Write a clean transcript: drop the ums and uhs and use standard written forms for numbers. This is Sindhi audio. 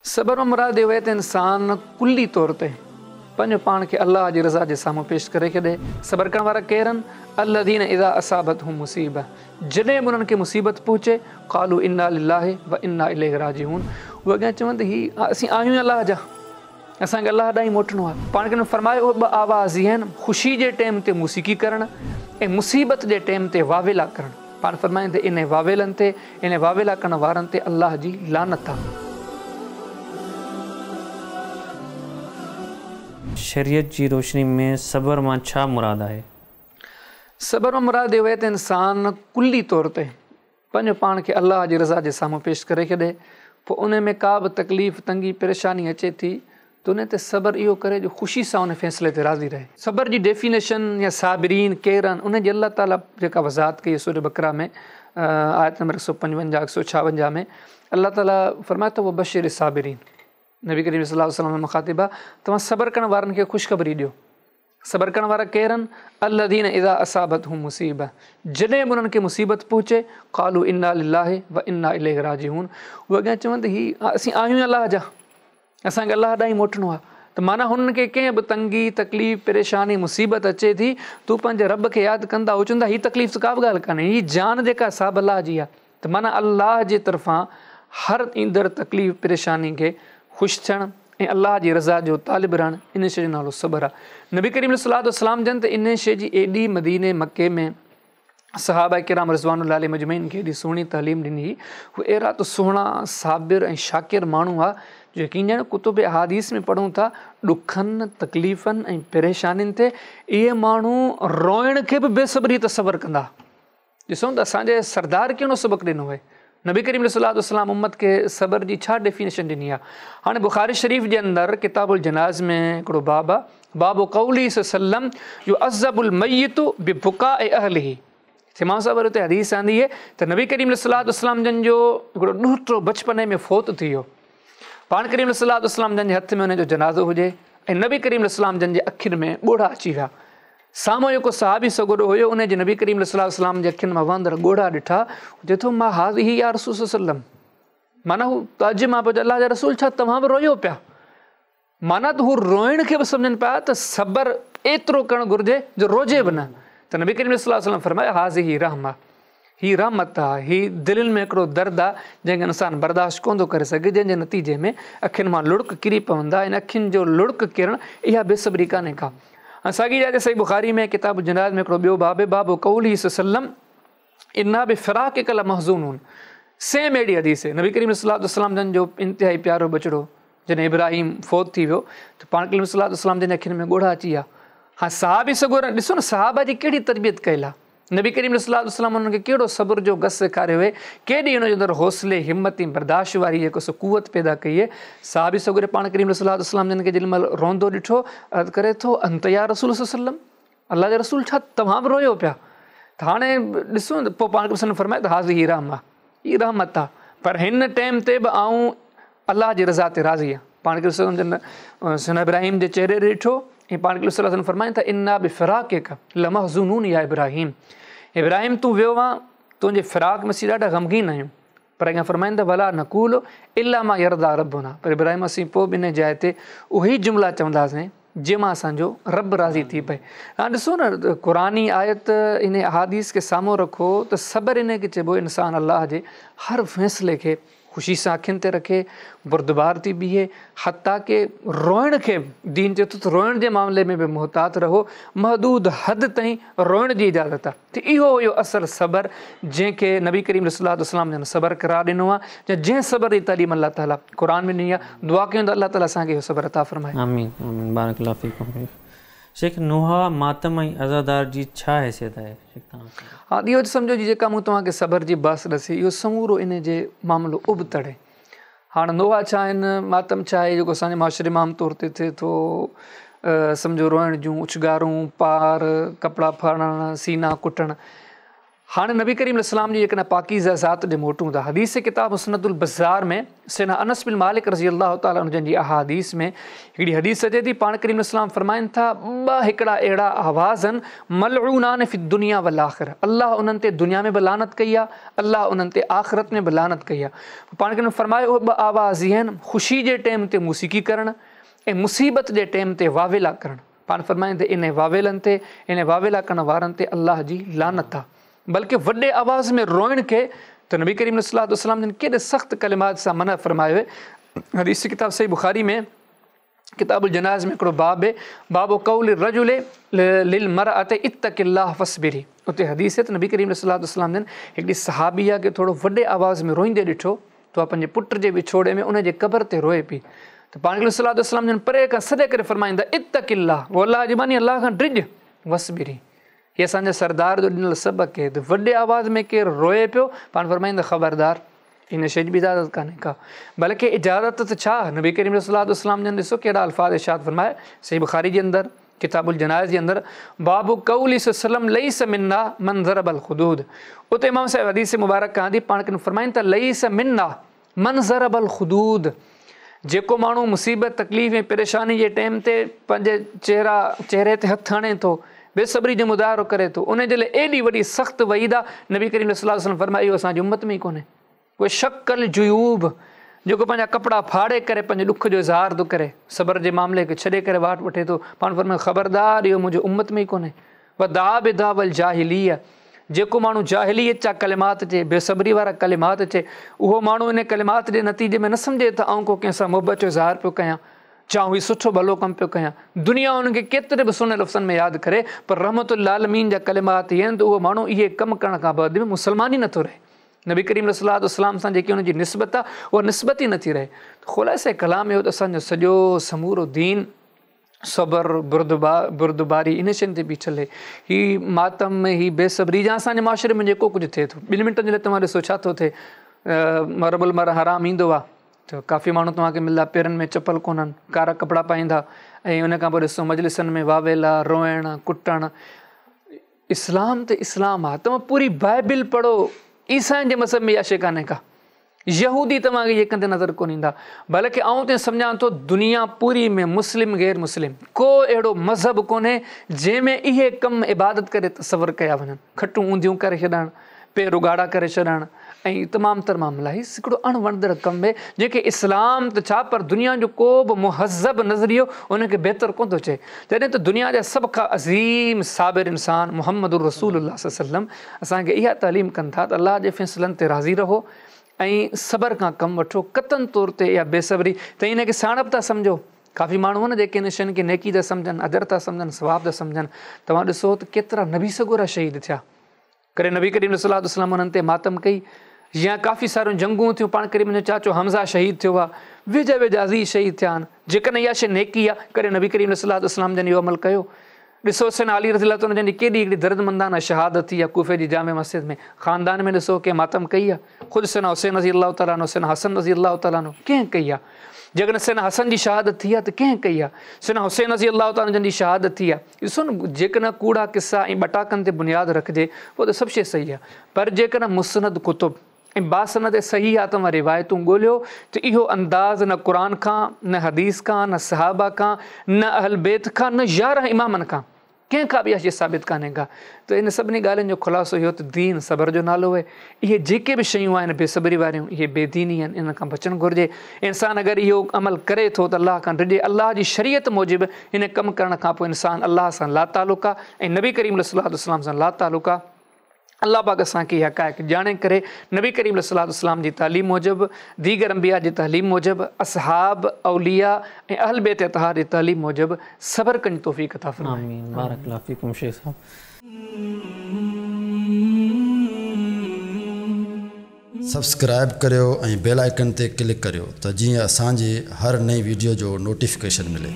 صبر مان مراد اهو آهي ته انسان ڪلي طور تي پنهنجو پاڻ کي الله جي رضا جي سامهون پيش ڪري ڇڏي. صبر ڪرڻ وارا ڪير آهن؟ الذين اذا اصابتهم مصيبه جڏهن به انهن کي مصيبت پهچي، قالوا انا لله وانا اليه راجعون اهي اڳيان چون ته هي اسين آهيون ئي الله جا، اسان کي الله ڏانهن ئي موٽڻو آهي. پاڻ ڪريم فرمايو اهي ٻه آواز ئي آهن، خوشي جي ٽيم تي موسيقي ڪرڻ ۽ مصيبت جي ٽيم تي واويلا ڪرڻ. پاڻ فرمائين ته انهي واويلن تي، انهي واويلا ڪرڻ وارن تي الله جي لعنت آ. شريعت جي روشني ۾ صبر مان ڇا مراد آهي؟ صبر مان مراد اهو آهي ته انسان ڪلي طور تي پنهنجو پاڻ کي الله جي رضا جي سامهون پيش ڪري ڇڏي، پوء انهي ۾ ڪا به تڪليف، تنگي، پريشاني اچي ٿي ته ان تي صبر اهو ڪري جو خوشي سان ان فيصلي تي راضي رهي. صبر جي ڊيفينيشن يا صابرين ڪير آهن ان جي الله تعالي جيڪا وضاحت ڪئي سوره بقره ۾ آيت نمبر 155 156 ۾ الله تعالي فرمائي ٿو وبشر الصابرين نبي ڪريم صلي الله عليه وسلم مخاطب آ توهان صبر ڪرڻ وارن کي خوشخبري ڏيو. صبر ڪرڻ وارا ڪير آهن؟ الذين اذا اصابتهم مصيبه جڏهن به انهن کي مصيبت پهچي، قالوا انا لله وانا اليه راجعون اهي اڳيان چون ته هي اسين آهيون ئي الله جا، اسان کي الله ڏانهن ئي موٽڻو آهي ته معنيٰ هنن کي ڪنهن به تنگي، تڪليف، پريشاني، مصيبت اچي ٿي ته هو پنهنجي رب کي ياد ڪندا، هو چوندا هي تڪليف ته ڪا به ڳالهه ڪانهي، هي جان جيڪا سا به الله جي آهي ته معنيٰ الله جي طرفان هر ايندڙ تڪليف پريشاني کي خوش ٿيڻ ۽ الله جي رضا جو طالب رهڻ ان شيء جو نالو صبر آهي. نبي ڪريم عليه الصلوة والسلام جن ته ان شيء جي ايڏي مديني مڪي ۾ صحابه ڪرام رضوان الله عليهم اجمعين کي ايڏي سهڻي تعليم ڏني هئي هو اهڙا ته سهڻا صابر ۽ شاڪر ماڻهو هئا جو يقين ڄاڻو ڪتب احاديث ۾ پڙهون ٿا ڏکن تڪليفن ۽ پريشانين تي اهي ماڻهو روئڻ کي به بي صبري تصور ڪندا ڏسون ته اسان جي سردار ڪهڙو سبق ڏنو آهي. نبي ڪريم عليه الصلوة والسلام امت کي صبر جي ڇا ڊيفينيشن ڏني آهي. هاڻي بخاري شريف جي اندر ڪتاب الجنائز ۾ هڪڙو باب آهي، باب قوله صلي الله عليه وسلم يعذب الميت ببڪاء اهله. امام صاحب وري اتي حديث آندي آهي ته نبي ڪريم عليه الصلوة والسلام جن جو هڪڙو ڏوهٽو بچپن ۾ فوت ٿي ويو. پاڻ ڪريم عليه الصلوة والسلام جن جي هٿ ۾ ان جو جنازو هجي ۽ نبي ڪريم عليه السلام جن جي اکين ۾ ڳوڙها اچي ويا. سامهون جيڪو صحابي سڳورو هيو ان جي نبي ڪريم عليه الصلوة والسلام جي اکين مان وهندڙ ڳوڙها ڏٺا، چئي ٿو ما هذه يا رسول صلي الله عليه وسلم معنيٰ هو تعجب مان پيو چئي الله جا رسول ڇا توهان به رويو پيا؟ معنيٰ ته هو روئڻ کي به سمجهن پيا ته صبر ايترو ڪرڻ گهرجي جو روئجي به نه ته نبي ڪريم عليه الصلوة والسلام فرمايو هذه رحمة هي رحمت آ، هي دلين ۾ هڪڙو درد آ، جنهن کي انسان برداشت ڪونه ٿو ڪري سگهي، جنهن جي نتيجي ۾ اکين مان لڙڪ ڪري پوندا ۽ اکين جو لڙڪ ڪرڻ اها بي صبري ڪانهي ڪا. ۽ ساڳي جاء تي صحيح بخاري ۾ ڪتاب الجنائز ۾ هڪڙو ٻيو باب آهي، باب قوله صلي الله عليه وسلم انا بفراقڪ لمحزونون سيم اهڙي حديث نبي ڪريم صلي الله عليه وسلم جن جو انتهائي پيارو ٻچڙو جڏهن ابراهيم فوت ٿي ويو ته پاڻ ڪريم صلي الله عليه وسلم جن جي اکين ۾ ڳوڙها اچي ويا. هاڻ صحابي سڳورا ڏسو نه صحابه جي ڪهڙي تربيت ڪيل آ. نبي ڪريم عليه الصلوة والسلام انهن کي ڪهڙو صبر جو گس سيکاريو هي، ڪيڏي انهن جي اندر حوصلي، همت ۽ برداشت واري جيڪو سو قوت پيدا ڪئي هي. صحابي سڳوري پاڻ ڪريم عليه الصلوة والسلام جن کي جيڏي مهل روئندو ڏٺو، عرض ڪري ٿو، انت يا رسول الله صلي الله عليه وسلم، الله جا رسول ڇا توهان به رويو پيا؟ ته هاڻي ڏسو نه پوء پاڻ ڪريم صلي الله عليه وسلم فرمايو ته هذه رحمة، هي رحمت آ، پر هن ٽيم تي به آئون الله جي رضا تي راضي آهيان. پاڻ ڪريم صلي الله عليه وسلم جن سيدنا ابراهيم جي چهري ڏي ڏٺو ۽ پاڻ ڪريم صلي الله عليه وسلم فرمائن ٿا انا بفراقڪ لمحزونون يا ابراهيم ابراهيم تون ويو آن تنهنجي فراق ۾ اسين ڏاڍا غمگين آهيون پر اڳيان فرمائن ٿا ولا نقول الا ما يرضي ربنا پر ابراهيم اسين پوء به ان جاء تي اهي ئي جملا چونداسين جنهن مان اسان جو رب راضي ٿي پئي. هاڻ ڏسو نه قرآني آيت ان احاديث کي سامهون رکو ته صبر ان کي چئبو انسان الله جي هر فيصلي کي خوشي سان اکين تي رکي بردبار ٿي بيهي حتيٰ ڪه روئڻ کي به دين چئي ٿو ته روئڻ جي معاملي ۾ به محتاط رهو محدود حد تائين روئڻ جي اجازت آهي ته اهو هيو اصل صبر جنهن کي نبي ڪريم عليه الصلوة والسلام جن صبر قرار ڏنو آهي يا جنهن صبر جي تعليم الله تعالي قرآن ۾ ڏني آهي دعا ڪيون ته الله تعالي اسان کي اهو صبر عطا فرمائي. آمين آمين بارڪ الله فيڪم شيخ نوحا ماتم ۽ عزادار جي ڇا حيثيت آهي شيخ توهان کي. ها اهو ته سمجهو جي جيڪا مون توهان کي صبر جي بحث ڏسي اهو سمورو ان جي معاملو ابتڙ آهي هاڻ نوحا ڇا آهن ماتم ڇا آهي جيڪو اسان جي معاشري ۾ عام طور تي ٿئي ٿو سمجهو روئڻ جون اڇگارون پار ڪپڙا ڦاڙڻ سينا ڪٽڻ. هاڻي نبي ڪريم عليه السلام جي جيڪڏهن پاڪيزه ذات ڏي موٽون ته حديث ڪتاب مسند البزار ۾ سيدنا انس بن مالڪ رضي الله تعالٰي عنه جن جي احاديث ۾ هڪڙي حديث اچي ٿي، پاڻ ڪريم عليه السلام فرمائن ٿا، ٻه هڪڙا اهڙا آواز آهن، ملعونان في الدنيا والآخرة، الله انهن تي دنيا ۾ به لعنت ڪئي آهي، الله انهن تي آخرت ۾ به لعنت ڪئي آهي. پاڻ ڪريم فرمايو اهي ٻه آواز هي آهن، خوشي جي ٽيم تي موسيقي ڪرڻ ۽ مصيبت جي ٽيم تي واويلا ڪرڻ. پاڻ فرمائن ته انهي واويلن تي، انهي واويلا ڪرڻ وارن تي الله جي لعنت آ. بلڪه وڏي آواز ۾ روئڻ کي ته نبي ڪريم عليه الصلوة والسلام جن ڪيڏي سخت ڪلمات سان منع فرمايو آهي. حديث جي ڪتاب صحيح بخاري ۾ ڪتاب الجنائز ۾ هڪڙو باب آهي، باب قول الرجل للمرأة اتقي الله فاصبري. اتي حديث آهي ته نبي ڪريم عليه الصلوة والسلام جن هڪڙي صحابيه کي ٿورو وڏي آواز ۾ روئيندي ڏٺو ته اها پنهنجي پٽ جي وڇوڙي ۾ ان جي قبر تي روئي پئي ته پاڻ ڪريم صلي الله عليه وسلم جن پري کان سڏ ڪري فرمائيندا اتق الله او الله جي ٻانهي الله کان ڊڄ واصبري هي اسان جي سردار جو ڏنل سبق آهي ته وڏي آواز ۾ ڪير روئي پيو پاڻ فرمائيندا خبردار ان شيء جي به اجازت ڪانهي ڪا بلڪه اجازت ته ڇا نبي ڪريم صلي الله عليه وسلم جن ڏسو ڪهڙا الفاظ ارشاد فرمايا صحيح بخاري جي اندر ڪتاب الجنائز جي اندر باب قوله صلي الله عليه وسلم ليس منا من ضرب الخدود اتي امام صاحب حديث مبارڪ آندي پاڻ ڪن فرمائن ٿا ليس منا من ضرب الخدود جيڪو ماڻهو مصيبت تڪليف ۽ پريشاني جي ٽيم تي پنهنجي چهرا چهري تي هٿ هڻي ٿو بي صبري جو مظاهرو ڪري ٿو ان جي لاء ايڏي وڏي سخت وعيد آ نبي ڪريم صلي الله عليه وسلم فرمايو اهو اسان جي امت ۾ ئي ڪونهي وشق الجيوب، جيڪو پنهنجا ڪپڙا ڦاڙي ڪري پنهنجي ڏک جو اظهار ٿو ڪري، صبر جي معاملي کي ڇڏي ڪري واٽ وٺي ٿو، پاڻ فرمايو خبردار اهو منهنجي امت ۾ ئي ڪونهي. ودعا بدعوي الجاهليه، جيڪو ماڻهو جاهليت جا ڪلمات چئي، بي صبري وارا ڪلمات چئي، اهو ماڻهو ان ڪلمات جي نتيجي ۾ نه سمجهي ته آئون ڪو ڪنهن سان محبت جو اظهار پيو ڪيان، يا آئون هي سٺو ڀلو ڪم پيو ڪيان. دنيا ان کي ڪيتري به سهڻي لفظن ۾ ياد ڪري، پر رحمت للعالمين جا ڪلمات اهي آهن ته اهو ماڻهو اهي ڪم ڪرڻ کان بعد به مسلمان ئي نٿو رهي. نبي ڪريم عليه الصلوة والسلام سان جيڪي ان جي نسبت آ اها نسبت ئي نٿي رهي. خلاصه ڪلام اهو ته اسان جو سڄو سمورو دين صبر، بردباري انهن شين تي بيٺل آهي. هي ماتم، هي بي صبري يا اسان جي معاشري ۾ جيڪو ڪجهه ٿئي ٿو. ٻن منٽن جي لاء توهان ڏسو ڇا ٿو ٿئي. محرم الحرام ايندو آ ته ڪافي ماڻهو توهان کي ملندا پيرن ۾ چپل ڪونهن، ڪارا ڪپڙا پائيندا ۽ ان کان پوء ڏسو مجلسن ۾ واويلا، روئڻ، ڪٽڻ. اسلام ته اسلام آ توهان پوري بائبل پڙهو عيسائين جي مذهب ۾ اها شيء ڪانهي ڪا يهودي توهان کي اهي ڪندي نظر ڪونه ايندا بلڪه آئون ته سمجهان ٿو دنيا پوري ۾ مسلم غير مسلم ڪو اهڙو مذهب ڪونهي جنهن ۾ اهي ڪم عبادت ڪري تصور ڪيا وڃن کٽون اونڌيون ڪري ڇڏڻ پير اگهاڙا ڪري ڇڏڻ ۽ تمام تر معاملا هي هڪڙو اڻ وڻندڙ ڪم آهي جنهن کي اسلام ته ڇا پر دنيا جو ڪو به مهذب نظريو ان کي بهتر ڪونه ٿو چئي جڏهن ته دنيا جا سڀ کان عظيم صابر انسان محمد رسول الله صلي الله عليه وسلم اسان کي اها تعليم ڪن ٿا ته الله جي فيصلن تي راضي رهو ۽ صبر کان ڪم وٺو قطعاً طور تي اها بي صبري ته ان کي سياڻپ ٿا سمجهو ڪافي ماڻهو آهن جيڪي ان شين کي نيڪي ٿا سمجهن اجر ٿا سمجهن ثواب ٿا سمجهن توهان ڏسو ته ڪيترا نبي سڳورا شهيد ٿيا ڪڏهن نبي ڪريم صلي الله عليه وسلم انهن تي ماتم ڪئي يا ڪافي ساريون جنگون ٿيون پاڻ ڪريم جو چاچو حمزه شهيد ٿيو آهي ويجها ويجها عزيز شهيد ٿيا آهن جيڪڏهن اها شيء نيڪي آهي ڪڏهن نبي ڪريم صلي الله عليه وسلم جن اهو عمل ڪيو ڏسو سيدنا علي رضي الله تعالٰي جن جي ڪيڏي هڪڙي دردمندانه شهادت ٿي آهي ڪوفي جي جامع مسجد ۾ خاندان ۾ ڏسو ڪنهن ماتم ڪئي آهي خود سيدنا حسين رضي الله تعالٰي عنه سيدنا حسن رضي الله تعالٰي عنه ڪنهن ڪئي آهي جيڪڏهن سيدنا حسن جي شهادت ٿي آهي ته ڪنهن ڪئي آهي سيدنا حسين رضي الله تعالٰي جن جي شهادت ٿي آهي ڏسو نه جيڪڏهن ڪوڙا قصا ۽ ٻٽاڪن تي بنياد رکجي پوء ته سڀ شيء صحيح آهي پر جيڪڏهن مسند ڪتب ۽ باسند صحيحه توهان روايتون ڳوليو ته اهو انداز نه قرآن کان نه حديث کان نه صحابه کان نه اهل بيت کان نه 11 امامن کان ڪنهن کان به اها شيء ثابت ڪانهي ڪا ته ان سڀني ڳالهين جو خلاصو اهو ته دين صبر جو نالو آهي اهي جيڪي به شيون آهن بي صبري واريون اهي بي ديني آهن انهن کان بچڻ گهرجي انسان اگر اهو عمل ڪري ٿو ته الله کان ڊڄي الله جي شريعت موجب ان ڪم ڪرڻ کان پوء انسان الله سان لاتعلق آ ۽ نبي ڪريم عليه الصلوة والسلام سان لاتعلق آ الله پاڪ اسان کي حقائق ڄاڻي ڪري نبي ڪريم عليه الصلوة والسلام جي تعليم موجب ديگر انبياء جي تعليم موجب اصحاب اولياء ۽ اهل بيت اطهار جي تعليم موجب صبر ڪرڻ جي توفيق عطا فرمائي. آمين بارڪ الله فيڪم شيخ صاحب. سبسڪرائيب ڪريو ۽ بيل آئيڪن تي ڪلڪ ڪريو ته جيئن اسان جي هر نئين ويڊيو جو نوٽيفڪيشن ملي.